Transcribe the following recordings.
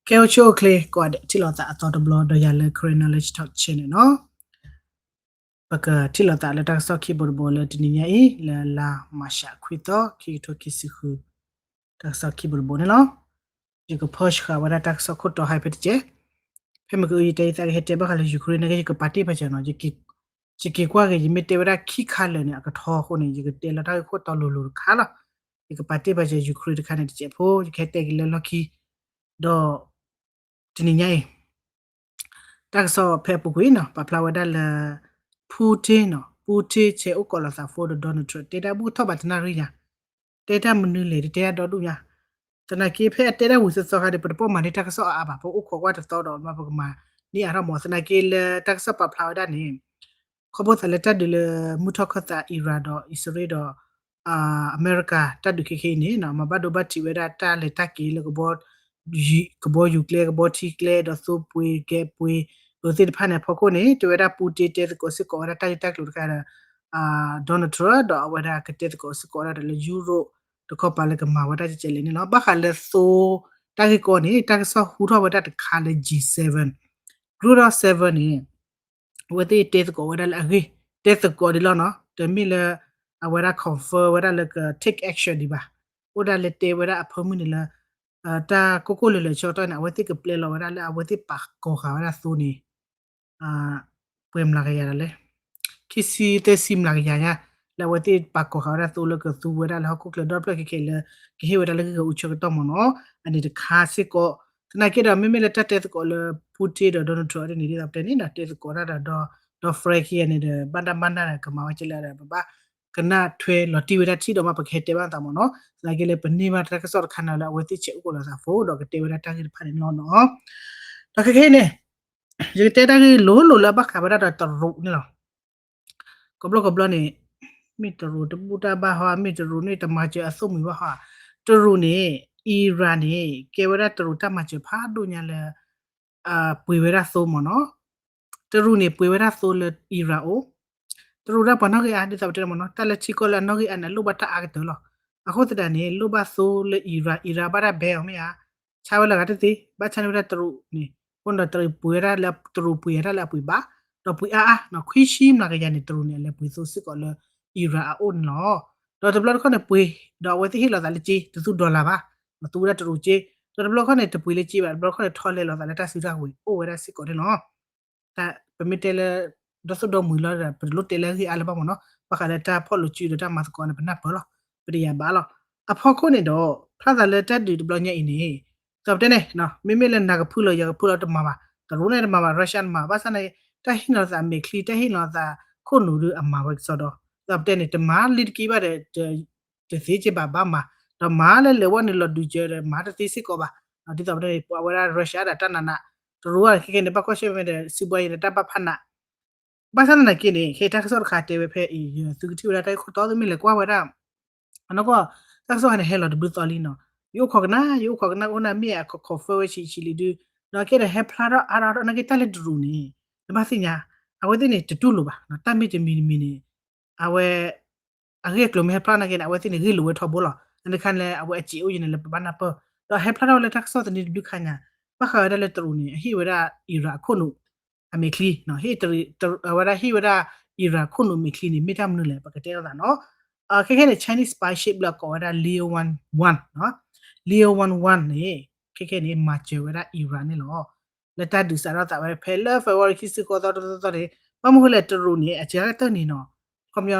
ကဲအိၣ်ဆူၣ်အိၣ်ချ့ ကိးဂၤဒဲးထံၣ်လိာ်သးအသီတဘျီ ဒီးယၤလၢ Karen Knowledge Talk Channel န့ၣ်လီၤ. ပကထံၣ်လိာ်သးလၢတၢ်ကစီၣ်ခံဘိတဘိလၢတနံၤညါအံၤ လၢလါမၤရှး ခွံသီ ခံကထိခံဆံဃု တၢ်ကစီၣ်ခံဘိတဘိန့ၣ်လီၤ. ယကဖီၣ်ဃာ်ဝဲဒၣ်တၢ်ကစီၣ်ခိၣ်တီဟါဖဲတကဲး, ဖဲမ့ၢ်ကအု ယတဲယသးကဟဲတဲဘၣ်ဃးလၢ Ukraine နာ်က့ယကပာ်တ့ၢ်ပာ်စၢၤနီၤ, ယက့ၤကွၢ်က့ၤ ယမ့ၢ်တဲဝဲဒၣ်ခံခါလၢာ်န့ၣ် အကထီအဃိန့ၣ် ယကတဲလီၤတၢ်ဂ့ၢ်ခိၣ်တီလိၤလိၤတခါလီၤ. ယကပာ်တ့ၢ်ပာ်စၢၤ Ukraine တခါန့ၣ်တစဲးဖိ ယကဟဲတဲက့ၤလၢလီၢ်ခံ, ဒီး တနံၤညါအံၤ တၢ်ကစီၣ်ဖဲအပူၤကွံာ်နီၤ ပာ်ဖျါဝဲဒၣ်လၢ Putin နီၤ, Putin ဆဲးအိၣ်ကိးလိာ်သး phone ဒီး Donald Trump တဲတၢ်ဘူၣ်ထီၣ်ဘးတနၣ်ရံၣ်ညါ, တဲတၢ်မနုၤလဲၣ် တတဲတၢ်ဒီဒူၣ်ညါ, သနာ်က့ဖဲအတဲတၢ်ဝံၤသီသီခါဒီး ပတပိာ်မၤန့ၢ်တၢ်ကစီၣ်အါအါဘၣ်, ပအိၣ်ခိးကွၢ်တသီဒီး ပကမၤန့ၢ်အါထီၣ်မး, သနာ်က့လၢတၢ်ကစီၣ်ပာ်ဖျါဝဲဒၣ်န့ၣ် ခီဖျိသးလၢတၢ်ဒုးလၢမုၢ်ထီၣ်ခၢၣ်သး Iran ဒီးအံၣ်စရ့လးဒီး အမဲရကၤတၢ်ဒုးခဲခဲအံၤန့ၣ် မၤဘၣ်ဒိဘၣ်ထံးဝဲဒၣ်တၢ်လဲၤတၢ်က့ၤလၢ ကဘီယူၤကျဲ ကဘီထံကျဲ ဒီးသိပှ့ၤကဲပှ့ၤ ဒိးသ့ၣ်တဖၣ်န့ၣ်အဖီခိၣ်န့ၣ် တဲဝဲဒၣ် Putin တဲသကိးစ့ၢ်ကီးဝဲဒၣ်တၢ်ဂ့ၢ်တၢ်ကျိၤတခါဒီး Donald Trump ဒီးအဝဲဒၣ်ကတဲသကိးစ့ၢ်ကီးဝဲဒၣ်ဒီးလၢ Europe တခီပၤလၢကမၤဝဲဒၣ်ကဲကဲလဲၣ်န့ၣ်လီၤ. ဘၣ်ဃးလၢသိတၢ်ဂ့ၢ်ကီန့ၣ် တၢ်ကစီၣ်ဟူထီၣ်ဝဲဒၣ်တခါလၢ G seven, Group of Seven န့ၣ် အဝဲသ့ၣ်တဲသကိးဝဲဒၣ်လၢအဂ့ၢ် တဲသကိးဒ်လီၤနီၤ, တမ့ၢ်လၢ အဝဲဒၣ် confirm ဝဲဒၣ်လၢက take action ဒံးဘၣ်, အိၣ်ဒၣ်လၢတဲဝဲဒၣ်အဖၢမုၢ်န့ၣ်လၢ တၢ်ကိၢ်ကိၢ်လၢာ်လၢာ်ဆၢကတီၢ်န့ၣ် အဝဲသ့ၣ်ကပျဲလီၤဝဲဒၣ်လၢအဝဲသ့ၣ်ပာ်ကီၤဃာ်ဝဲဒၣ်သိန့ၣ် ပှဲၤမျးကယၤဒၣ်လဲၣ်, ခံဆံသၢဆံမျးကယၤညါ လၢအဝဲသ့ၣ်ပာ်ကီၤဃာ်ဝဲဒၣ်သိလၢကသူဝဲဒၣ်လၢဟီၣ်ခိၣ်ချၢဒီဖျၢၣ်ခဲခဲလၢ ကဟ့ၣ်ဝဲဒၣ်လၢဂ့ၢ်ဂီၤအူဆၢကတီၢ်မ့ၢ်နီၤ, အန့ၣ်တခါစ့ၢ်ကီး, သနာ်က့ဒီးမ့မ့ၢ်လၢတၢ်တဲသကိးလၢ Putin ဒီး Donald Trump အဒ်န့ၣ်ဒ်သိးပတဲန့ၣ်နီၤ တဲသကိးတၢ်ဒီး ဒီး Frank ခံဂၤန့ၣ်ဒီး ဘၣ်တၢ်ဘၣ်နၢ်ဒီး ကမၤဝဲကဲလဲၣ်ဒီး ပဘၣ်ကနၣ်ထွဲလီၤတံၢ်ဝဲဒၣ်ထံၣ်ဒီးမ့ၢ်ပကဟဲတဲဘၣ်သးမ့ၢ်နီၤ, သနာ်က့လၢပန့ၢ်ဘၣ်တၢ်ကစီၣ်တခါန့ၣ်လၢအဝဲသ့ၣ်ဆဲးအိၣ်ကိးလိာ်သး phone ဒီးကတဲဝဲဒၣ်တၢ်ဂ့ၢ်တဖၣ်န့ၣ်လီၤနီၤ, ဒီးခဲခဲအံၤန့ၣ် ယကတဲတၢ်ဂ့ၢ်လိၤလိၤလၢအဘၣ်ဃးဝဲဒၣ်ဒီးတရူးန့ၣ်လီၤ. ကဘျီကဘျီန့ၣ် မ့ၢ်တရူးတဘူၣ်တၢ်ဘၣ်ဟီ မ့ၢ်တရူးန့ၣ်တမၤစၢၤအသိၣ်မှံၤဘၣ်ဟီ, တရူးန့ၣ် Iran န့ၣ် ကဲဝဲဒၣ်တရူးတၢ်မၤစၢၤဖးဒိၣ်ညါလၢ ပှ့ၤဝဲဒၣ်သိမ့ၢ်နီၤ, တရူးန့ၣ် ပှ့ၤဝဲဒၣ်သိလၢ Iran အိၣ်, တရူးဒၣ်ပှၤနီၣ်ဂံၢ်အါ ဒ်သိးပတဲမ့ၢ်နီၤ တၢ်လၢထံကီၢ်လၢအနီၣ်ဂံၢ်အါန့ၣ် လိၣ်ဘၣ်တၢ်အါကတၢၢ်လီၤ. အဃိသတးန့ၣ် လိၣ်ဘၣ်သိလၢ Iran, Iran ဘၣ်တၢ် ban အီၤမ့ၢ်ဧါ, ဆါဝဲလၢဂၤတသ့, ဘၣ်ဆၣ်န့ၢ်ဝဲဒၣ်တရူးန့ၣ် အဃိဒီးတရူးပှ့ၤဝဲဒၣ်လၢ တရူးပှ့ၤဝဲဒၣ်လၢအပှ့ၤဘၣ်, ဒီးပှ့ၤအါအါ ခွံဆံမျးကယၤန့ၣ် တရူးန့ၣ် အလဲၤပှ့ၤသိစ့ၢ်ကီးလၢ Iran အအိၣ်န့ၣ်လီၤ. ဒီးတဘျီတခီၣ်န့ၣ်ပှ့ၤ, ဒီးအဝဲသ့ၣ်ဟ့ၣ်လီၤသးလၢက့ တသူ dollar ဘၣ်, သူဝဲဒၣ်တရူးက့, ဒီးတဘျီတခီၣ်န့ၣ် တပှ့ၤလၢက့ဘၣ်, တဘျီတခီၣ်န့ၣ် ထီၣ်လဲၤလီၤသးလၢတၢ်စုတၢ်ကဝဲၤ အိၣ်ဝဲဒၣ်စ့ၢ်ကီးန့ၣ်လီၤ. ပမ့ၢ်တဲလၢ ဒီသိၣ်ဒီမှံၤလီၤဒီး ပတလိၣ်တဲလၢအဂ့ၢ်အါလၢၤဘၣ်မ့ၢ်နီၤ, ဘၣ်ဃးလၢတၢ်ဖီၣ်လိာ်စုဒီးတၢ်မၤသကိးန့ၣ် ပနၢ်ပၢၢ်လီၤ, ပတယာ်ဘၣ်လီၤ. အဖီခိၣ်န့ၣ်ဒီး ဖျါသးလၢတၢ်ဒုးတဘျီညါအံၤန့ၣ် ဒ်သိးပတဲန့ၣ် မ့မ့ၢ်လၢနၤကဖုၣ်လီၤယၤကဖုၣ်လီၤတမၤဘၣ်, တရူးန့ၣ်တမၤဘၣ်, Russia တမၤဘၣ်, ဘၣ်ဆၣ်န့ၣ် တၢ်ဟ့ၣ်လီၤသးမဲာ်ချံ တၢ်ဟ့ၣ်လီၤသးခိၣ်နူာ်ဒီးအမၤဝဲကစီဒီး ဒ်သိးပတဲန့ၣ် တမၤလံတက့ၢ်ဘၣ်ဒီး တသ့က့ၢ်ဘၣ်ဘၣ်မး, ဒီးမၤလၢလဲၤဝဲန့ၣ်လီၤဒုးစၢၤဒီး မၤတသ့စ့ၢ်ကီးဘၣ်, ဒ်သိးပတဲန့ၣ် ပှၤဝဲဒၣ် Russia ဒၣ်တၢ်နးနး, တရူးအခဲခဲန့ၣ် ဘၣ်ကွၢ်ဆၢၣ်မဲာ်ဒီး စံးဘှါယံၤဒီးတၢ်ဘၣ်ဖးနး, ဘၣ်ဆၣ်သနာ်က့န့ၣ် ခဲအံၤတၢ်ကစီၣ်တခါတဲဝဲဖဲအံၤ သုကထံၣ်ဝဲဒၣ်တၢ်ဂ့ၢ်ခိၣ်တီ သုမ့ၢ်လဲၤကွၢ်ဝဲဒၣ် အနီၢ်ကီၢ် တၢ်ကစီၣ်ခါန့ၣ် ဟဲလီၤတဘျုးသီလံနီၤ, ယအိၣ်ခိးကနၣ် ယအိၣ်ခိးကနၣ်အိၣ်နၤမ့ၢ်အ confirm ဝဲဆံးဆံးလံဒုး, ဒီးကဲဒီးဟဲဖျါထီၣ်အါထီၣ်နာ်က့ တၢ်လၢတရူးန့ၣ် နဘၣ်သ့ၣ်ညါ အဝဲသ့ၣ်န့ၣ် တတူၢ်လိာ်ဘၣ်, တၢ်မ့ၢ်တမံၤတမံၤန့ၣ် အဝဲ အဂ့ၢ်အကျိၤမ့ၢ်ဟဲဖျါနာ်က့န့ၣ် အဝဲသ့ၣ်န့ၣ် ဂ့ၢ်လိာ်ဝဲထီဘိလီၤ. အန့ၣ်တခါန့ၣ် အဝဲအစ့အိၣ်ယံၤန့ၣ်လၢပဘၣ်နၢ်ပၢၢ်, ဒီးဟဲဖျါထီၣ်ဝဲလၢတၢ်ကစီၣ်သန့တဘျုးခါညါ, ဘၣ်ဃးဝဲဒၣ်လၢတရူးန့ၣ် အဟ့ၣ်ဝဲဒၣ် Iran အခိၣ်နူာ် အမဲာ်ချံ, ဟ့ၣ် အဝဲဒၣ်ဟ့ၣ်ဝဲဒၣ် Iran ခိၣ်နူာ်မဲာ်ချံန့ၣ် မ့ၢ်တၢ်မနုၤလဲၣ် ပကတဲလိာ်သးနီၤ. ခဲခဲန့ၣ် Chinese spy ship လၢအကိးဝဲဒၣ် Leopard one နီၤ, Leopard one န့ၣ် ခဲခဲန့ၣ် မၤစၢၤဝဲဒၣ် Iran န့ၣ်လီၤ. လၢတၢ်ဒုးစးထီၣ်သးဝဲဖဲလၢ February ခံဆံဃိးသီတသီသီန့ၣ် ဘၣ်မနုၤဃိလဲၣ် တရူးန့ၣ် အစှၤကတၢၢ်န့ၣ်နီၤ, ခီပညီ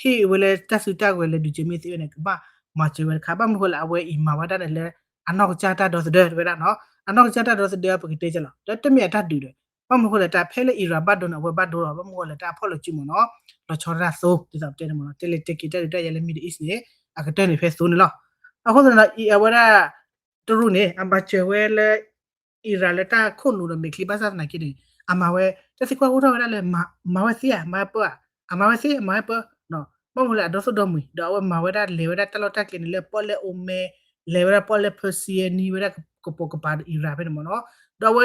ဟ့ၣ်ဝဲလၢတၢ်စုတၢ်ကဝဲၤလဲၤဒုးစၢၤမ့ၢ်သ့ဝဲန့ၣ် ကဘၣ်မၤစၢၤဝဲတခါ, ဘၣ်မနုၤဃိလဲၣ် အဝဲအံၤမၤဝဲဒၣ်န့ၣ်လၢ အနီၢ်ကစၢ်တၢ်ဒီသဒၢတဝဲဒၣ်နီၤ, အနီၢ်ကစၢ်တၢ်ဒီသဒၢပကတဲကလီၤ ဒီးတမ့ၢ်အတၢ်ဒုးဒီး ဘၣ်မနုၤဃိလဲၣ် တၢ်ဖဲလၢ Iran ဘၣ်ဒိန့ၣ် အဝဲဘၣ်ဒိလီၤ, ဘၣ်မနုၤဃိလဲၣ် တၢ်ဖီၣ်လိာ်စုမ့ၢ်နီၤ, လီၤဆီဒၣ်သိ ဒ်သိးပတဲန့ၣ်မ့ၢ်နီၤ, တဲလဲၤတဲက့ၤတၢ်ဒုးတၢ်ယၤလၢ Middle East န့ၣ် အကတၢၢ်န့ၣ်ဖဲသိန့ၣ်လီၤ. အဃိသတးဒီး အဝဲဒၣ် တရူးန့ၣ် အမၤစၢၤဝဲလၢ Iran လၢတၢ်ခိၣ်နူာ်ဒီးမဲာ်ချံဘၣ်ဆၣ်သနာ်က့န့ၣ် အမၤဝဲ တၢ်သံကွၢ်အိၣ်ထီၣ်ဝဲဒၣ်လၢ မၤဝဲသ့ဧါ မၤဝဲပၢဧါ, အမၤဝဲသ့ အမၤဝဲပၢ, ဘၣ်မနုၤလဲၣ် အဒီသိၣ်ဒီမှံၤ ဒီးအဝဲမၤဝဲဒၣ်လဲၤဝဲဒၣ်တၢ်လီၢ်တၢ်ကျဲန့ၣ်လၢပီၣ်လဲၣ် Oman, လဲၤဝဲဒၣ်ပီၣ်လဲၣ် Persia နံၤဝဲဒၣ်ကပိာ်ကပၤဒီး Iran ဖဲန့ၣ်မ့ၢ်နီၤ, ဒီးအဝဲ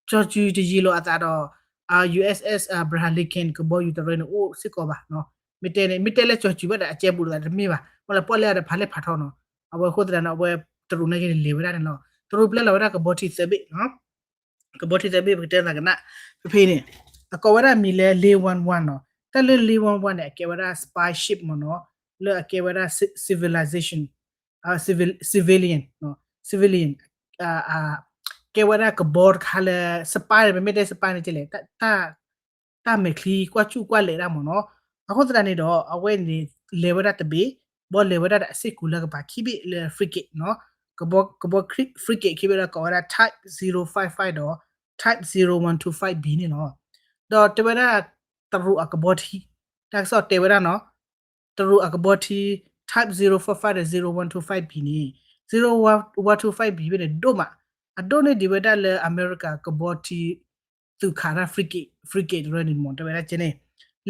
ကၠီၤစုၤတယံာ်လိာ်အသးဒီး USS Abraham Lincoln ကဘီယူၤတရၢန့ၣ် အိၣ်စ့ၢ်ကီးဘၣ်, မ့ၢ်တဲန့ၣ် မ့ၢ်တဲလၢကၠီၤစုၤဘၣ်ဒီး အကဲဘူးလိာ်သးတမ့ၢ်ဘၣ်, မ့ၢ်လၢပီၣ်လဲၣ်ဒီးဖးလဲၢ်ဖးထီနီၤ, အဝဲအဃိသတးန့ၣ် အဝဲတရူးနာ်က့န့ၣ် လဲၤဝဲဒၣ်န့ၣ်လီၤ. တရူးပျဲလီၤဝဲဒၣ်ကဘီထံသၢဘ့ၣ်နီၤ, ကဘီထံသၢဘ့ၣ် ပကတဲသးကနၣ် ဖဲဖဲအံၤန့ၣ် အကိးဝဲဒၣ်မံၤလၢ လ့ဝၣ်ဝၣ်နီၤ, တၢ်လၢ လ့ဝၣ်ဝၣ်န့ၣ် အကဲဝဲဒၣ် spy ship မ့ၢ်နီၤ, လၢအကဲဝဲဒၣ် civilization, civilian, civilian, ကဲဝဲဒၣ်ကဘီတခါလၢ spy န့ၣ် ပမ့ၢ်တဲ spy န့ၣ်ကလဲၣ် တၢ်မဲာ်ချံကွၢ်စူၣ်ကွၢ်လဲၤတၢ်မ့ၢ်နီၤ, အဃိသတးန့ၣ်ဒီး အဝဲန့ၣ် လဲၤဝဲဒၣ်တဘ့ၣ်, ဘီလဲၤဝဲဒၣ်ဒီးအစ့ၢ်ကီးလၢကပၤခံဘ့ၣ်လၢ frigate နီၤ, ကဘီ frigate ခံဘ့ၣ်လၢကိးဝဲဒၣ် type zero five five ဒီး type zero one two five B န့ၣ်လီၤ. ဒီးတဲဝဲဒၣ်တရူးအကဘီထံ, တၢ်ကစီၣ်တဲဝဲဒၣ်နီၤ, တရူးအကဘီထံ type zero four five ဒီး zero one two five B န့ၣ်, zero one two five B ဖဲန့ၣ် ဒိၣ်မး, အဒိၣ်န့ၢ်ဒံးဝဲဒၣ်လၢအမဲရကၤကဘီထံ သုးခးတၢ် frigate, frigate တရၢန့ၣ်မ့ၢ် တဲဝဲဒၣ်ကဲန့ၣ်,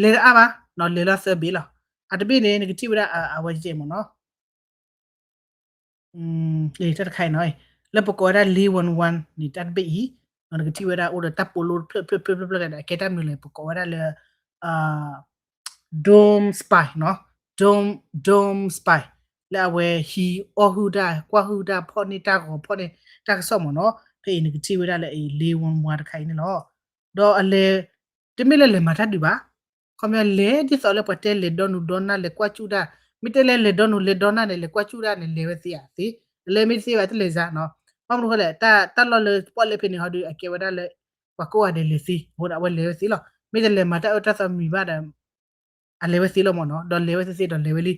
လဲၤတအါဘၣ်နီၤ, လဲၤလီၤသၢဘ့ၣ်လီၤ. အတဘ့ၣ်န့ၣ် နကထံၣ်ဝဲဒၣ်အဝဲကဲမ့ၢ်နီၤ တၢ်တခါအံၤနီၤ, လၢပကိးဝဲဒၣ် လ့ဝၣ်ဝၣ်န့ၣ် တၢ်တဘ့ၣ်အံၤ, နကထံၣ်ဝဲဒၣ်အိၣ်ဒီးတၢ်ပိာ်လိတဖျၢၣ်ဖျၢၣ်ဖျၢၣ်ဖျၢၣ်ဒီး အကဲတၢ်မနုၤလဲၣ် ပကိးဝဲဒၣ်လၢ dome spy နီၤ, dome, dome spy လၢအဝဲဟံးအီၣ်ဟုၣ်တၢ် ကွၢ်ဟုၣ်တၢ် ဖီၣ်န့ၢ်တၢ်ဂီၤ ဖီၣ်န့ၢ်တၢ်ကစီၣ်မ့ၢ်နီၤ, ဖဲအံၤနကထံၣ်ဝဲဒၣ်လၢအံၤ လ့ဝၣ်ဝၣ်တခါအံၤန့ၣ်လီၤ. ဒီးအလဲၤ တမ့ၢ်လၢလဲၤမၤတၢ်ဒုးဘၣ်, ခီပညီလဲၤဒ်သိးလၢပှၤတဲလဲၤဒီနူၤဒီနၢ် လဲၤကွၢ်စူၣ်တၢ်, မ့ၢ်တဲလၢလဲၤဒီနူၤလဲၤဒီနၢ်န့ၣ် လဲၤကွၢ်စူၣ်တၢ်န့ၣ် လဲၤဝဲသ့ဧါသ့, လဲၤမ့ၢ်သ့ဘၣ်တလဲၤစါနီၤ, ဘၣ်မနုၤဃိလဲၣ် တၢ်လီၢ်လၢပီၣ်လဲၣ်ဖဲန့ၣ်ဟီဒုး အကဲဝဲဒၣ်လၢ ပှၤကိးဂၤဒဲးလဲၤသ့, အဃိဒီးအဝဲလဲၤဝဲသ့လီၤ. မ့ၢ်တလဲၤမၤတၢ်အၢတၢ်သီမံၤဘၣ်ဒီး အလဲၤဝဲသ့လီၤမ့ၢ်နီၤ, ဒီးလဲၤဝဲသ့သ့ဒီးလဲၤဝဲလံ.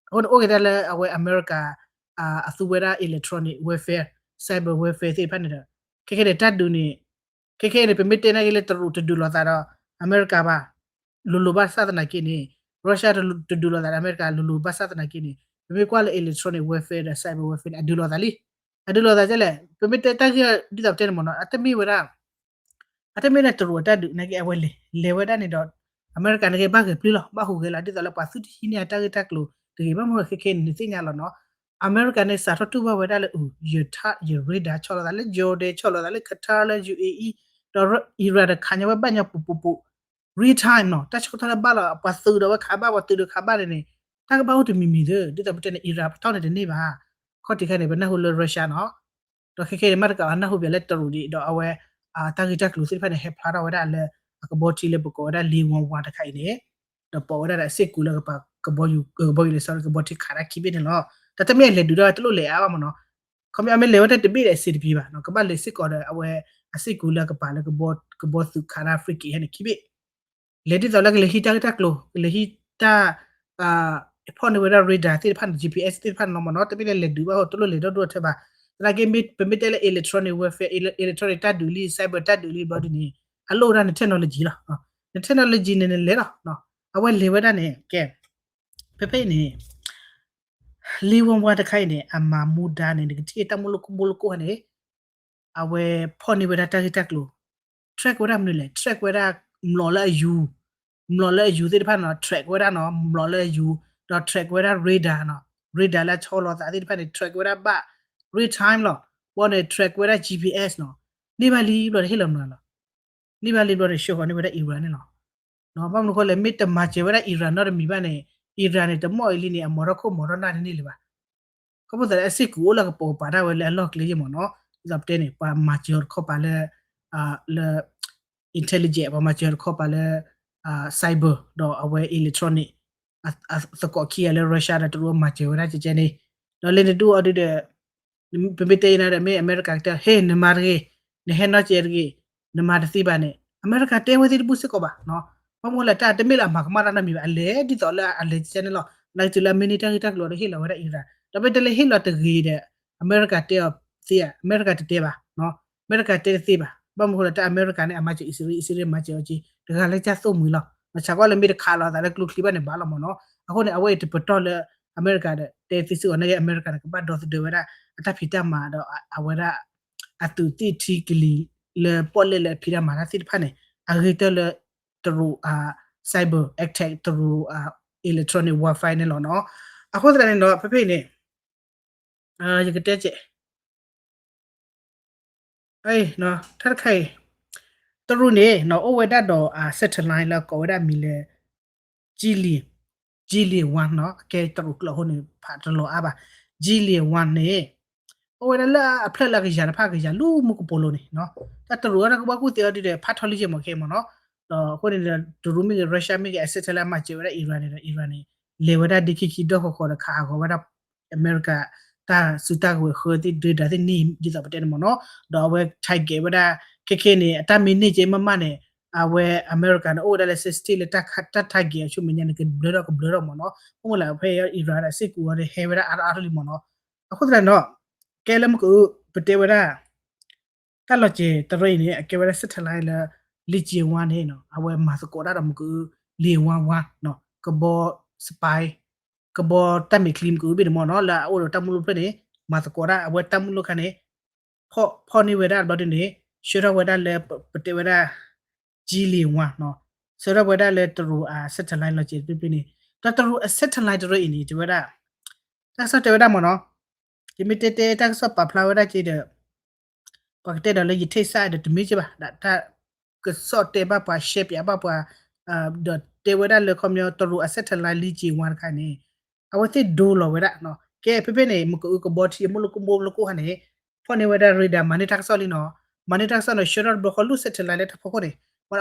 အဃိန့ၣ် အိၣ်က့ၤတၢ်လၢအဝဲအမဲရကၤ အသူဝဲဒၣ် electronic warfare, cyber warfare သ့ၣ်တဖၣ်န့ၣ်ဒီး ခဲခဲန့ၣ် တၢ်ဒုးန့ၣ် ခဲခဲန့ၣ် ပမ့ၢ်တဲနာ်က့လၢတရူးတဒုးလိာ်သးဒီး အမဲရကၤဘၣ် လိၤလိၤဘၣ်ဆၣ်သနာ်က့န့ၣ်, Russia တဒုးလိာ်သးဒီးအမဲရကၤ လိၤလိၤဘၣ်ဆၣ်သနာ်က့န့ၣ်, ပမ့ၢ်ကွၢ်လၢ electronic warfare ဒီး cyber warfare န့ၣ် အဒုးလိာ်သးလံ. အဒုးလိာ်သးကဲလဲၣ်, ပမ့ၢ်တဲတၢ်ဂ့ၢ်ဒ်သိးပတဲန့ၣ်မ့ၢ်နီၤ, အတမ့ၢ်ဝဲဒၣ် အတမ့ၢ်လၢတရူးအတၢ်ဒုးနာ်က့ အဝဲလဲၤ လဲၤဝဲဒၣ်န့ၣ်ဒီး အမဲရကၤနာ်က့ဘၣ်ဂဲၤပျုၢ်လီၤ, ဘၣ်ဟူးဂဲၤလီၤ ဒ်သိးလၢပှၤသုတဟံးန့ၢ်အတၢ်ဂ့ၢ်တၢ်ကျိၤတဂ့ၤ. ဘၣ်မနုၤအဃိလဲၣ် ခဲခဲန့ၣ် နသ့ၣ်ညါလီၤနီၤ, အမဲရကၤန့ၣ် စးထီၣ်တူၢ်ဘၣ်ဝဲဒၣ်လၢ အူ ယထၣ် ယရ့ဒါ ဆီၣ်လီၤသးလၢ Jordan ဆီၣ်လီၤသးလၢ Qatar လၢ ယူၣ်အ့အံ ဒီး Iran တခးညါဝဲဘၣ်ညီပူၤပူၤပူၤ real time နီၤ, တၢ်ဆၢကတီၢ်လၢဘၣ်လီၤ ပှၤသုးဒီးဝဲခးဘၣ် ပှၤသုးဒီးခးဘၣ်န့ၣ်န့ၣ်, တၢ်ကဘၣ်အိၣ်တမံၤမံၤသ့, ဒ်သိးပတဲန့ၣ် Iran ပတီၢ်န့ၣ်တန့ၢ်ဘၣ်. ခီၣ်ထံးခဲန့ၣ် ပနၢ်ဟူလၢ Russia နီၤ, ဒီးခဲခဲန့ၣ် မ့ၢ်တကးအနၢ်ဟူပၠးလၢတရူးဒံး ဒီးအဝဲ တၢ်ဂ့ၢ်တၢ်ကျိၤသ့ၣ်တဖၣ်န့ၣ် ဟဲဖျါထီၣ်ဝဲဒၣ်လၢ အကဘီထံလၢပကိးဝဲဒၣ် လ့ဝါဝါ တခါအံၤန့ၣ်, ဒီးပိာ်ဝဲဒၣ်ဒီးအစ့ၢ်ကီးလၢကပၤ ကဘီယူၤ ကဘီယူၤလဲၤ sorry ကဘီထံခးတၢ်ခံဘ့ၣ်န့ၣ်လီၤ. တၢ်တမ့ၢ်အလဲၤဒုးတၢ်ဝဲတလိၣ်လဲၤအါဘၣ်မ့ၢ်နီၤ, ခီပညီမ့ၢ်လဲၤဝဲတၢ်တဘ့ၣ်ဒီးအစ့တပံၤဘၣ်နီၤ, ကဘၣ်လဲၤစ့ၢ်ကီးဒီးအဝဲ အစ့ၢ်ကီးလၢကပၤလၢ ကဘီသုးခးတၢ် frigate ဟဲန့ၣ်ခံဘ့ၣ် လဲၤဒ်သိးလၢကလဲၤဟံးတၢ်ဂ့ၢ်တၢ်ကျိၤ ကလဲၤဟံးတၢ် ဖီၣ်န့ၢ်ဝဲဒၣ် radar သ့ၣ်တဖၣ်န့ၣ် GPS သ့ၣ်တဖၣ်န့ၣ်လီၤမ့ၢ်နီၤ, တမ့ၢ်လၢလဲၤဒုးဘၣ်ဟီၣ်တလိၣ်လဲၤဒီဒူၣ်အထၢဘၣ်. သနာ်က့ ပမ့ၢ်တဲလၢ electronic warfare, electronic တၢ်ဒုးလံ cyber တၢ်ဒုးလံဘျီဒ်န့ၣ် အလိၣ်ဝဲဒၣ်န technology လီၤ. န technology န့ၣ်နလဲၤလီၤ. အဝဲလဲၤဝဲဒၣ်န့ၣ် ကဲ ဖဲဖဲအံၤန့ၣ် လ့ဝါဝါ တခါအံၤန့ၣ် အမၤမူဒါန့ၣ် နကထံၣ်တၢ်မူလၢကိၢ်ဘိလၢကိၢ်ဟဲန့ၣ် အဝဲဖီၣ်န့ၢ်ဝဲဒၣ်တၢ်ဂ့ၢ်တၢ်ကျိၤ track ဝဲဒၣ်မနုၤလဲၣ်, track ဝဲဒၣ် မျိာ်လၢအယူၤ, မျိာ်လၢအယူၤသ့ၣ်တဖၣ်န့ၣ် track ဝဲဒၣ်နီၤ, မျိာ်လၢအယူၤ, ဒီး track ဝဲဒၣ် radar နီၤ, radar လၢအဆီလီၤသးသ့ၣ်တဖၣ်န့ၣ် track ဝဲဒၣ်ဘၣ် real time လီၤ. ဘီန့ၣ် track ဝဲဒၣ် GPS နီၤ, န့ၢ်ဘၣ်လံဘျီဒီးဟ့ၣ်လီၤမနုၤလီၤ. န့ၢ်ဘၣ်လံဘျီဒီး ဆှၢဃီၤန့ၢ်ဝဲဒၣ် Iran န့ၣ်လီၤ. ဘၣ်မနုၤအဃိလဲၣ် မ့ၢ်တမၤစၢၤဝဲဒၣ် Iran နီတမံၤဘၣ်န့ၣ် Iran န့ၣ် တမီၢ်အံၤလံန့ၣ် အမၤထီၣ်ခိၣ်မၤထီၣ်နၢ်တန့ၢ်လၢၤဘၣ်. ခီဖျိသးလၢအစ့ၢ်ကီးအိၣ်လၢကပိာ်ကပၤဒၣ်ဝဲလၢအလီၢ်ကျဲယဲၢ်မ့ၢ်နီၤ, ဒ်သိးပတဲန့ၣ် ပှၤမၤစၢၤအီၤတခီပၤလၢ လၢ intelligence ပှၤမၤစၢၤအီၤတခီပၤလၢ cyber ဒီးအဝဲ electronic သကိးခံဂၤလၢ Russia ဒီးတရူးမၤစၢၤဝဲဒၣ်ကဲကဲန့ၣ်, ဒီးလၢနဒုးအီၤဒုးဒီး ပမ့ၢ်တဲယဲၢ်နၤဒီး မ့ၢ်အမဲရကၤကတဲ ဟ့ၣ် နမၤတဂ့ၤ, နဟဲနီၢ်ကဲတဂ့ၤ, နမၤတသ့ဘၣ်န့ၣ် အမဲရကၤတဲဝဲသ့ၣ်တဘူၣ်စ့ၢ်ကီးဘၣ်. ဘၣ်မနုၤလဲၣ် တၢ်တမ့ၢ်လၢအမၤကမၣ်တၢ်နီတမံၤဘၣ်, အလဲၤဒ်သိးလၢအလဲၤကဲန့ၣ်လီၤ. နာ်က့တုၤလၢအမ့ၢ်န့ၢ်တၢ်ဂ့ၢ်တၢ်ကျိၤဒီးဟ့ၣ်လီၤဝဲဒၣ် Iran, ဒီးမ့ၢ်တဲလၢဟ့ၣ်လီၤတဂ့ၤဒီး အမဲရကၤတဲအီၤသ့ဧါ, အမဲရကၤတတဲဘၣ်. အမဲရကၤတဲတသ့ဘၣ်. ဘၣ်မနုၤဃိလဲၣ် တၢ်အမဲရကၤန့ၣ် အမၤစၢၤအံၣ်စရ့လး အံၣ်စရ့လးမၤစၢၤအီၤက့ တဂၤလၢကၢ်သိၣ်မှံၤလီၤ. ဆၣ်ကွၢ်လၢမ့ၢ်တခးလီၤသးလၢကျိချံဘၣ်န့ၣ် ဘၣ်လီၤမ့ၢ်နီၤ. အဃိန့ၣ် အဝဲအံၤတပတီၢ်လၢ အမဲရကၤဒီး တဲသ့စ့ၢ်ကီး နာ်က့ အမဲရကၤန့ၣ် ကဘၣ်ဒီသဒၢဝဲဒၣ် အတၢ်ဖံးတၢ်မၤဒီး အဝဲဒၣ် အသုးသ့ၣ်ထံကလံၤလၢပီၣ်လဲၣ်လၢအဖံးတၢ်မၤတၢ်သ့ၣ်တဖၣ်န့ၣ် အဂ့ၤကတၢၢ်လၢ တရူး cyber attack တရူး electronic warfare န့ၣ်လီၤနီၤ. အဃိသတးန့ၣ်ဒီး ဖဲဖဲအံၤန့ၣ် ယကတဲကဲး တၢ်တခါအံၤ တရူးန့ၣ်နီၤ အိၣ်ဝဲဒၣ်ဒီး satellite လၢကိးဝဲဒၣ်မံၤလၢ Jilin, Jilin one နီၤ. အကဲတရူးကျိာ်အဃိန့ၣ် ဖးတလီၤအါဘၣ်. Jilin one န့ၣ် အိၣ်ဝဲဒၣ်လၢအဖျၢၣ်လၢအကယၤတဖၣ်ကယၤလၢမူကပိာ်လိၤန့ၣ်, တၢ်တရူးအတၢ်ကဘီကူၣ်သ့အီၤဒုဒီး ဖးထီလံကဲမ့ၢ်ကဲမ့ၢ်နီၤ, ဒီးအဃိန့ၣ်ဒီး တရူးမ့ၢ်ဂ့ၤ Russia မ့ၢ်ဂ့ၤ အ satellite မၤစၢၤဝဲဒၣ် Iran န့ၣ်ဒီး Iran န့ၣ် လဲၤဝဲဒၣ်ဒ့ခံခံဒီၣ်ဃီဃီဒီးခးဟးဂီၤဝဲဒၣ် အမဲရကၤ တၢ်စုတၢ်ကဝဲၤဃၢသ့ၣ်ဒုဒါသ့ၣ်န့ၣ် ဒ်သိးပတဲန့ၣ်မ့ၢ်နီၤ, ဒီးအဝဲ target ဝဲဒၣ် ခဲခဲန့ၣ် အတၢ်မ့ၢ်န့ၢ်ကဲမ့ၢ်မ့ၢ်န့ၣ် အဝဲအမဲရကၤန့ၣ် အိၣ်ဝဲဒၣ်လၢ sensitive လၢတၢ် target အဆိမ့ၢ်ညါန့ၣ် ကဘျၢထီၣ်ကဘျၢထီၣ်မ့ၢ်နီၤ, အိၣ်မ့ၢ်လၢဖဲ Iran ဒီးစ့ၢ်ကီးဝဲဒီးဟဲဝဲဒၣ်အါထီၣ်အါထီၣ်လံမ့ၢ်နီၤ, အဃိသတးန့ၣ်ဒီး ကဲလၢမုၢ်ကအိၣ် ပတဲဝဲဒၣ် တၢ်လီၤစဲၤတရၢအံၤန့ၣ် အကဲဝဲဒၣ် satellite လၢ လံကၠ့ဝါန့ၣ်နီၤ, အဝဲမၤသကိးတၢ်ဒီးမုၢ်ကအိၣ် လံဝါဝါ ကဘီ spy ကဘီတၢ်မဲာ်ချံမုၢ်ကအိၣ်ဘ့ၣ်န့ၣ်မ့ၢ်နီၤ, လၢအအိၣ်ဒီးတၢ်မုၢ်လိၣ်ဖျၢၣ်န့ၣ် မၤသကိးတၢ် အဝဲတၢ်မုၢ်လိၣ်ခါန့ၣ် ဖီၣ်န့ၢ်ဝဲဒၣ်တဘျီဒုန့ၣ် ဆှၢထီၣ်ဝဲဒၣ်လၢ ပတဲဝဲဒၣ် ကၠံလ့ဝါနီၤ, ဆှၢထီၣ်ဝဲဒၣ်လၢတရူးအ satellite လီၤစဲၤတဖျၢၣ်န့ၣ်, ဒီးတရူးအ satellite တရၢအံၤန့ၣ် တဲဝဲဒၣ် တၢ်ကစီၣ်တဲဝဲဒၣ်မ့ၢ်နီၤ, ယမ့ၢ်တဲတဲတၢ်ကစီၣ်ပာ်ဖျါဝဲဒၣ်က့ဒီး ပှၤကတဲဒီးလၢယထံၣ်စၢ်ဒီးတမ့ၢ်က့ဘၣ်, ဒီးတၢ်ကစီၣ်တဲဘၣ်ပှၤ ရှဲပၠးဘၣ်ပှၤ ဒီးတဲဝဲဒၣ်လၢခီပညီ တရူးအ satellite လံကၠ့ဝါတခါန့ၣ် အဝဲသ့ၣ်ဒိလီၤဝဲဒၣ်နီၤ, ကဲဖဲဖဲန့ၣ် မုၢ်ကအိၣ်ကဘီထံအမုၢ်လိၣ်ကဘီလိၣ်ကိၢ်ခါန့ၣ် ဖီၣ်န့ၢ်ဝဲဒၣ် radar မၤန့ၢ်တၢ်ကစီၣ်လံနီၤ, မၤန့ၢ်တၢ်ကစီၣ်န့ၣ် ဆှၢထီၣ်တဘျီဃီလိၣ် satellite လၢတၢ်ဖီခိၣ်န့ၣ်,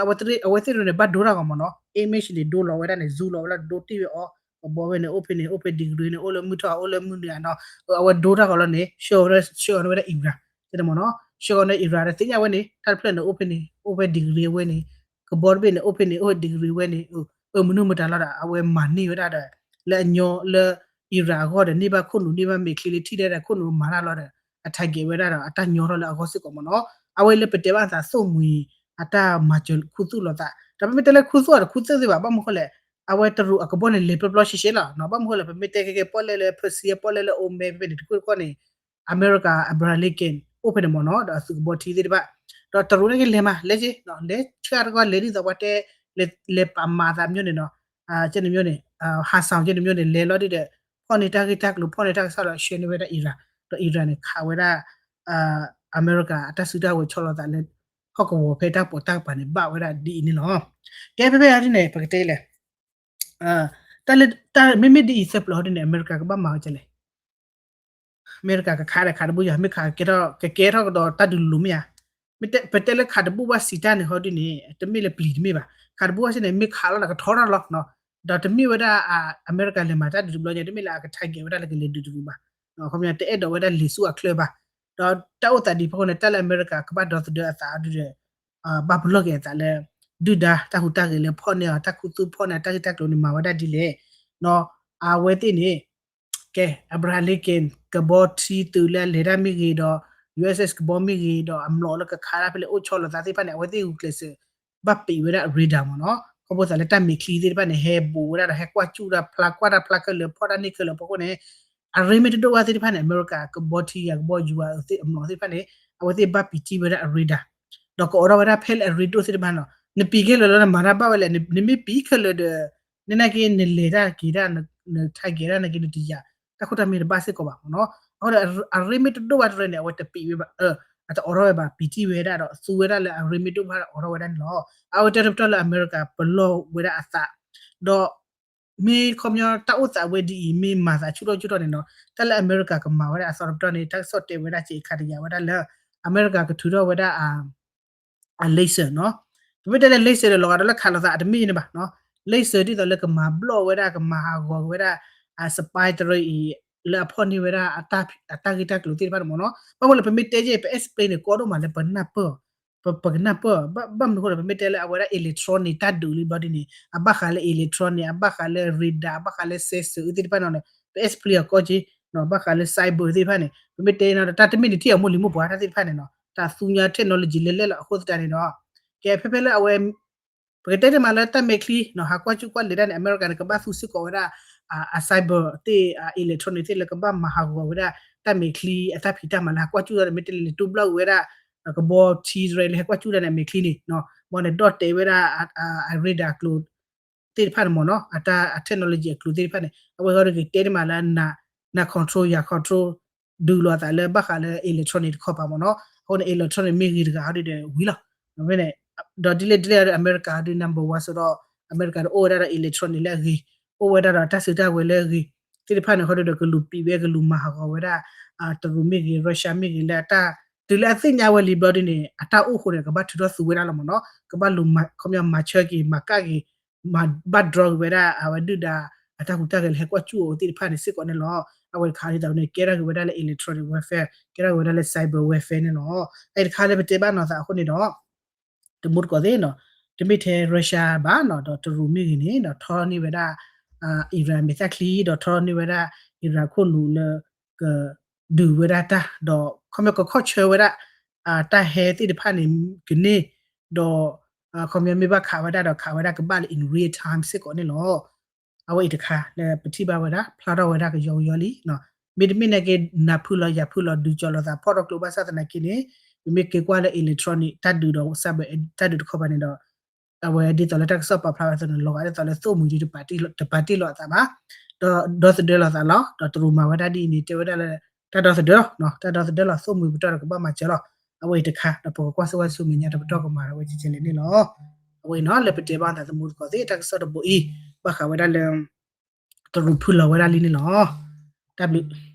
အဝဲသ့ၣ်န့ၣ် ဘၣ်ဒိတၢ်ဂီၤမ့ၢ်နီၤ, image န့ၣ် ဒိလီၤဝဲဒၣ်န့ၣ် zoom လီၤဝဲလီၤ ဒိတ့ၢ်ဝဲအီၤ, ကဘီဝဲန့ၣ် အိၣ်ဖဲန့ၣ် အိၣ်ဖဲ degree န့ၣ် အိၣ်လၢမုၢ်ထီၣ် အိၣ်လၢမုၢ်နုာ်နီၤ, အဝဲဒိတၢ်ဂီၤလီၤန့ၣ် ဆှၢအီၤ ဆှၢအီၤန့ၢ်ဝဲဒၣ် Iran တဲန့ၣ်မ့ၢ်နီၤ, ဆှၢအီၤန့ၢ် Iran ဒီးသ့ၣ်ညါဝဲန့ၣ် တၢ်တဖျၢၣ်န့ၣ် အိၣ်ဖဲန့ၣ် အိၣ်ဖဲ degree အဝဲန့ၣ်, ကဘီတဘ့ၣ်န့ၣ် အိၣ်ဖဲန့ၣ် အိၣ်ဖဲ degree ဝဲန့ၣ်, အမနုၤမတၤလီၤဒီး အဝဲမၤန့ၢ်ဝဲဒၣ်ဒီး လၢအညီလၢ Iran အဂီၢ်ဒီး န့ၢ်ဘၣ်ခိၣ်နူာ် န့ၢ်ဘၣ်မဲာ်ချံလၢထံၣ်ဒဲဒီးခိၣ်နူာ်မၤတၢ်လီၤဒီး အ target ဝဲဒၣ်ဒီး အတၢ်ညီထီၣ်လၢအဂီၢ်စ့ၢ်ကီးမ့ၢ်နီၤ, အဝဲလၢပတဲဘၣ်အသးသိၣ်မှံၤ အတၢ်မၤစၢၤခူသူၣ်လိာ်သး ဒီးပမ့ၢ်တဲလၢခူသူၣ်အီၤဒီး ခူသူၣ်သ့ဘၣ် ဘၣ်မနုၤဃိလဲၣ်, အဝဲတရူးအကဘီန့ၣ် လဲၤပျီပျီရှဲရှဲလီၤနီၤ, ဘၣ်မနုၤဃိလဲၣ် ပမ့ၢ်တဲကဲကဲ ပီၣ်လဲၣ်လၢ Persia ပီၣ်လဲၣ်လၢ Oman ဖဲဖဲန့ၣ် တခိၣ်တခီန့ၣ် အမဲရကၤ Abraham Lincoln အိၣ်ဖဲန့ၣ်မ့ၢ်နီၤ, ဒီးအသုးကဘီထံသ့ၣ်တဖၣ်, ဒီးတရူးန့ၣ်က့လဲၤမး လဲၤက့ လဲၤဆှၢတခီ လဲၤဒ်သိးပှၤတဲ လဲၤပာ်မၤသးမျိုးန့ၣ်နီၤ, ကဲန့ၣ်မျိုးန့ၣ် ဟးဆာင်ကဲန့ၣ်မျိုးန့ၣ် လဲၤလီၤဒ်ဒီး ဖီၣ်န့ၢ်တၢ်ဂ့ၢ်တၢ်ကျိၤ ဖီၣ်န့ၢ်တၢ်ကစီၣ်ဒီးဆှၢန့ၢ်ဝဲဒၣ် Iran, ဒီး Iran န့ၣ် ခးဝဲဒၣ် အမဲရကၤအတၢ်စုတၢ်ဝဲၤဆီလီၤသးလၢ ဟီၣ်ကဝီၤဖဲတၢ်ပီးတၢ်ကပၤန့ၣ် ဘၣ်ဝဲဒၣ်ဒ်အံၤန့ၣ်လီၤ. ကဲဖဲဖဲအံၤဒ်န့ၣ် ပကတဲလဲၣ် တၢ်လၢ တၢ်မ့မ့ၢ်ဒ်အံၤသၢပျီဒ်န့ၣ် အမဲရကၤကဘၣ်မၤဝဲဒ်လဲၣ်. အမဲရကၤကခးဒီးခးတဘူၣ်ယၤ မ့ၢ်ခးကကဲထီၣ် ကကဲထီၣ်ကဒီးတၢ်ဒုးလိၤမ့ၢ်ဧါ. မ့ၢ်တဲ ပတဲလၢခးတဘူၣ်ဘၣ်စံးတၢ်န့ၣ်ဟီဒ်န့ၣ် တမ့ၢ်လၢပျံၤတမ့ၢ်ဘၣ်. ခးတဘူၣ်ဘၣ်စံးန့ၣ် မ့ၢ်ခးလီၤဒီးကထီထီၣ်လီၤ. ဒီးတမ့ၢ်ဝဲဒၣ် အမဲရကၤလဲၤမၤတၢ်ဒုးတဘျီညါ တမ့ၢ်လၢအက target ဝဲဒၣ်လၢကလဲၤဒုးတရူးဘၣ်. ခီပညီတအဲၣ်ဒိးဝဲဒၣ်လဲၤဆူအချၢဘၣ်. ဒီးတၢ်အိၣ်သးဒ်အံၤအဖီခိၣ်န့ၣ် တၢ်လၢအမဲရကၤကဘၣ်ဒီသဒၢအသးအီၤဒ်ဒီး ဘၣ်ပလီၢ်က့ၤအသးလၢ ဒုၣ်ဒါတၢ်ဟူးတၢ်ဂဲၤလၢဖီၣ်န့ၢ်အီၤ တၢ်ခူသူၣ်ဖီၣ်န့ၢ်အီၤ တၢ်ဂ့ၢ်တၢ်ကျိၤန့ၣ် မၤဝဲဒၣ်ဒ်လဲၣ်. အဝဲသ့ၣ်န့ၣ် ကဲ Abraham Lincoln ကဘီထံသုးလၢအလဲၤတၢ်မ့ၢ်ဂ့ၤဒီး ယူးအက်စ်အက်စ် ကဘီမ့ၢ်ဂ့ၤဒီး အမျိာ်လၢကခးတၢ်ဖဲလဲၣ်အိၣ်ဆီလီၤသးသ့ၣ်တဖၣ်န့ၣ် အဝဲသ့ၣ်ဂုာ်ကျဲးစၢး ဘၣ်ပံးဝဲဒၣ် radar မ့ၢ်နီၤ. ခီဖျိသးလၢတၢ်မဲာ်ချံသ့ၣ်တဖၣ်န့ၣ် ဟဲဘူးဝဲဒၣ်ဒီး ဟဲကွၢ်စူၣ်တၢ်ဖျါ ကွၢ်တၢ်ဖျါခဲလၢာ် ဖီၣ်တၢ်န့ၢ်ခဲလၢာ်အဖီခိၣ်န့ၣ် အရ့မ့ၢ်တဒိၣ်ဘၣ်သ့ၣ်တဖၣ်န့ၣ် အမဲရကၤကဘီထံဂၤကဘီယူၤဂၤသ့ၣ်အမျိာ်သ့ၣ်တဖၣ်န့ၣ် အဝဲသ့ၣ်ဘၣ်ပံးတံၢ်ဝဲဒၣ်အ radar ဒီးကအိးထီၣ်ဝဲဒၣ်ဖဲလၢအရ့ဒိၣ်သ့ၣ်တဖၣ်နီၤ. နပံးခဲလၢာ်လီၤ နမၤတၢ်ဘၣ်ဝဲလဲၣ်, နမ့ၢ်ပံးခဲလၢာ်ဒီး နနာ်က့ နလဲၤတၢ်က့ၤတၢ် န target တၢ်နာ်က့ နတယာ် တၢ်ခိၣ်တၢ်မ့ၢ်တဘၣ်စ့ၢ်ကီးဘၣ်မ့ၢ်နီၤ. အဃိဒီး အရ့မ့ၢ်တဒိၣ်ဘၣ်တရၢန့ၣ် အဝဲတပံးဝဲဘၣ်, အတအိးထီၣ်ဝဲဘၣ် ပံးတံၢ်ဝဲဒၣ်ဒီး သူဝဲဒၣ်လၢအရ့မ့ၢ်တဒိၣ်ဘၣ်အိးထီၣ်ဝဲဒၣ်န့ၣ်လီၤ. အဝဲတဲတပတီၢ်လၢအမဲရကၤပလီၢ်ဝဲဒၣ်အသး ဒီး မ့ၢ်ခီပညီတၢ်အိၣ်သးဝဲဒ်အံၤ မ့ၢ်မၤသးဆူၣ်ထီၣ်ဆူၣ်ထီၣ်န့ၣ်နီၤ, တၢ်လၢအမဲရကၤကမၤဝဲဒၣ်အသီတပတီၢ်န့ၣ် တၢ်ကစီၣ်တဲဝဲဒၣ်စ့ၢ်ခါတယာ်ဝဲဒၣ်လၢ အမဲရကၤကထုးထီၣ်ဝဲဒၣ် အ laser နီၤ. ပမ့ၢ်တဲလၢ laser ဒီး လီၤဂာ်ဒီးလၢခးလိာ်သး အတမ့ၢ်န့ၣ်ဘၣ်နီၤ. laser ဒ်သိးလၢကမၤဘျီၣ်ဝဲဒၣ် ကမၤဟးဂီၤဝဲဒၣ် အ spy တရၢအံၤ လၢအဖီၣ်န့ၢ်ဝဲဒၣ် အတၢ်ဂ့ၢ်တၢ်ကျိၤသ့ၣ်တဖၣ်န့ၣ်မ့ၢ်နီၤ. ဘၣ်မနုၤလဲၣ် ပမ့ၢ်တဲက့ ပ explain န့ၣ် ကီဒိၣ်မးလၢပနၢ်ပၢၢ်အီၤ ပ ပကနၢ်ပၢၢ်အီၤ ဘၣ်မနုၤအဃိလဲၣ် ပမ့ၢ်တဲလၢအဝဲဒၣ် electronic တၢ်ဒုးလံဘျီဒ်န့ၣ် အဘၣ်ဃးလၢ electronic အဘၣ်ဃးလၢ radar အဘၣ်ဃးလၢ sensor သ့ၣ်တဖၣ်န့ၣ် ပ explain အီၤကီက့ ဘၣ်ဃးလၢ cyber သ့ၣ်တဖၣ်န့ၣ် ပမ့ၢ်တဲနီၤ တၢ်တမ့ၢ်န့ၣ်ထံၣ်အီၤမိၢ်လံၤမိၢ်ပှၢ်တၢ်သ့ၣ်တဖၣ်န့ၣ်နီၤ တၢ်သူညါ technology လဲၤလဲၣ်လီၤ. အဃိသတးန့ၣ်ဒီး ကဲဖဲဖဲလၢအဝဲ ပကတဲတ့ၢ်မးလၢတၢ်မဲာ်ချံ ဟးကွၢ်စူၣ်ကွၢ်လဲၤတၢ်န့ၣ် အမဲရကၤန့ၣ် ကဘၣ်သူစ့ၢ်ကီးဝဲဒၣ် အ cyber သ့ၣ် electronic သ့ၣ်လၢကဘၣ်မၤဟးဂီၤဝဲဒၣ် တၢ်မဲာ်ချံအတၢ်ဖံးတၢ်မၤလၢဟးကွၢ်စူၣ်တၢ်န့ၣ် မ့ၢ်တဲလၢလဲၤတိဘျီၣ်ဝဲဒၣ် ကဘီထံတရၢလၢဟဲကွၢ်စူၣ်တၢ်န့ၣ် အမဲာ်ချံန့ၣ် မ်န့ၣ်ဒီၣ်တဲာ်ဝဲဒၣ် အ radar အကျိၤ သ့ၣ်တဖၣ်န့ၣ်မ့ၢ်နီၤ အတၢ် technology အကျိၤသ့ၣ်တဖၣ်န့ၣ် အဝဲဂီၢ်တဂ့ၤတဲတ့ၢ်မးလၢ န control ယၤ control ဒုးလိာ်သးလၢဘၣ်ဃးလၢ electronic တခီပၤမ့ၢ်နီၤ. အဃိန့ၣ် electronic မ့ၢ်ဂ့ၤတဂၤဟီဒ်ဒီးဝံၤလီၤ. ဒီးဒ်လဲၣ်ဒ်လဲၣ်ဒီး အမဲရကၤဒီး number one စ့ၢ်ဒီး အမဲရကၤဒီးအိၣ်ဝဲဒၣ်ဒီး electronic လၢအဂ့ၤ အိၣ်ဝဲဒၣ်ဒီးတၢ်စုတၢ်ဝဲၤလၢအဂ့ၤ သ့ၣ်တဖၣ်န့ၣ် ခီဒုဒီးကလူၤပံးဝဲ ကလူၤမၤဟးဂီၤဝဲဒၣ် တရူးမ့ၢ်ဂ့ၤ Russia မ့ၢ်ဂ့ၤ လၢအတၢ် တုၤလၢအသ့ၣ်ညါဝဲလံဘျီဒ်န့ၣ် အတၢ်အိၣ်ဃိန့ၣ် ကဘၣ်ထုးထီၣ်သူဝဲဒၣ်လီၤမ့ၢ်နီၤ ကဘၣ်လူၤ ခီပညီမၤဆၢက့ၤ မၤကၣ်က့ၤ မၤဘၣ် draw က့ၤဝဲဒၣ် အဝဲဒုၣ်ဒါ အတၢ်ဟူးတၢ်ဂဲၤလၢဟဲကွၢ်စူၣ်အီၤသ့ၣ်တဖၣ်န့ၣ်စ့ၢ်ကီးန့ၣ်လီၤ. အဝဲတခါဒ်သိးန့ၣ် ကဲထီၣ်က့ၤဝဲဒၣ်လၢ electronic warfare ကဲထီၣ်က့ၤဝဲဒၣ်လၢ cyber warfare န့ၣ်လီၤ. အအံၤတခါလၢပတဲဘၣ်နီၤသးအဃိန့ၣ်ဒီး တမူတကိးသ့ၣ်နီၤ တမ့ၢ်ထဲ Russia ဘၣ်နီၤ ဒီးတရူးမ့ၢ်ဂ့ၤန့ၣ်ဒီး ထီထီၣ်န့ၢ်ဝဲဒၣ် Iran မဲာ်သၣ်ချံ ဒီးထီထီၣ်န့ၢ်ဝဲဒၣ် Iran ခိၣ်နူာ်လၢ က ဒုးဝဲဒၣ်တၢ် ဒီးခီပညီကခီၣ်ဆၢဝဲဒၣ် တၢ်ဟဲသ့ၣ်တဖၣ်န့ၣ် ကန့ၢ် ဒီး ခီပညီမ့ၢ်ဘၣ်ခးဝဲဒၣ်ဒီးခးဝဲဒၣ်ကဘၣ်လၢ in real time စ့ၢ်ကီးန့ၣ်လီၤ. အဝဲအံၤတခါလၢပထံၣ်ဘၣ်ဝဲဒၣ် ဖျါထီၣ်ဝဲဒၣ်ကယီကယီလံ မ့တမ့ၢ်နာ်က့ နၤဖုလီၤယၤဖုလီၤ ဒုးကၠီၤလိာ်သး ဖီၣ်ထီၣ်ကျိဘၣ်ဆၣ်သနာ်က့န့ၣ် ပမ့ၢ်က့ၤကွၢ်လၢ electronic တၢ်ဒုးဒီး cyber တၢ်ဒုးတခီပၤန့ၣ်ဒီး အဝဲဒ်သိးလၢတၢ်ကစီၣ်ပာ်ဖျါဝဲအသိးန့ၣ် လီၤဂာ်ဒ်သိးလၢသိၣ်မှံၤဒ်တပာ်တ့ၢ်လိာ်အသးဘၣ် ဒီးဒီသဒၢလိာ်သးလီၤ. ဒီးတရူးမၤဝဲဒၣ်ဒ်အံၤန့ၣ် တဲဝဲဒၣ်လၢ တၢ်ဒီသဒၢလီၤ တၢ်ဒီသဒၢလီၤ သိၣ်မှံၤပတီၢ်ဒီးကဘၣ်မၤစၢၤလီၤ. အဝဲအံၤတခါ ဒီးပကကွၢ်ဆူဝဲဆူမဲာ်ညါဒီးပတီၢ်ကမၤဒီးဝဲကဲကဲလဲၣ်န့ၣ်လီၤ. အဝဲအံၤနီၤ လၢပတဲဘၣ်သးသမူသကိးသ့ၣ် တၢ်ကစီၣ်တဘိအံၤ ဘၣ်ဃးဝဲဒၣ်လၢ တရူးဖုလီၤဝဲဒၣ်လံန့ၣ်လီၤ. တၢ်ဘျုး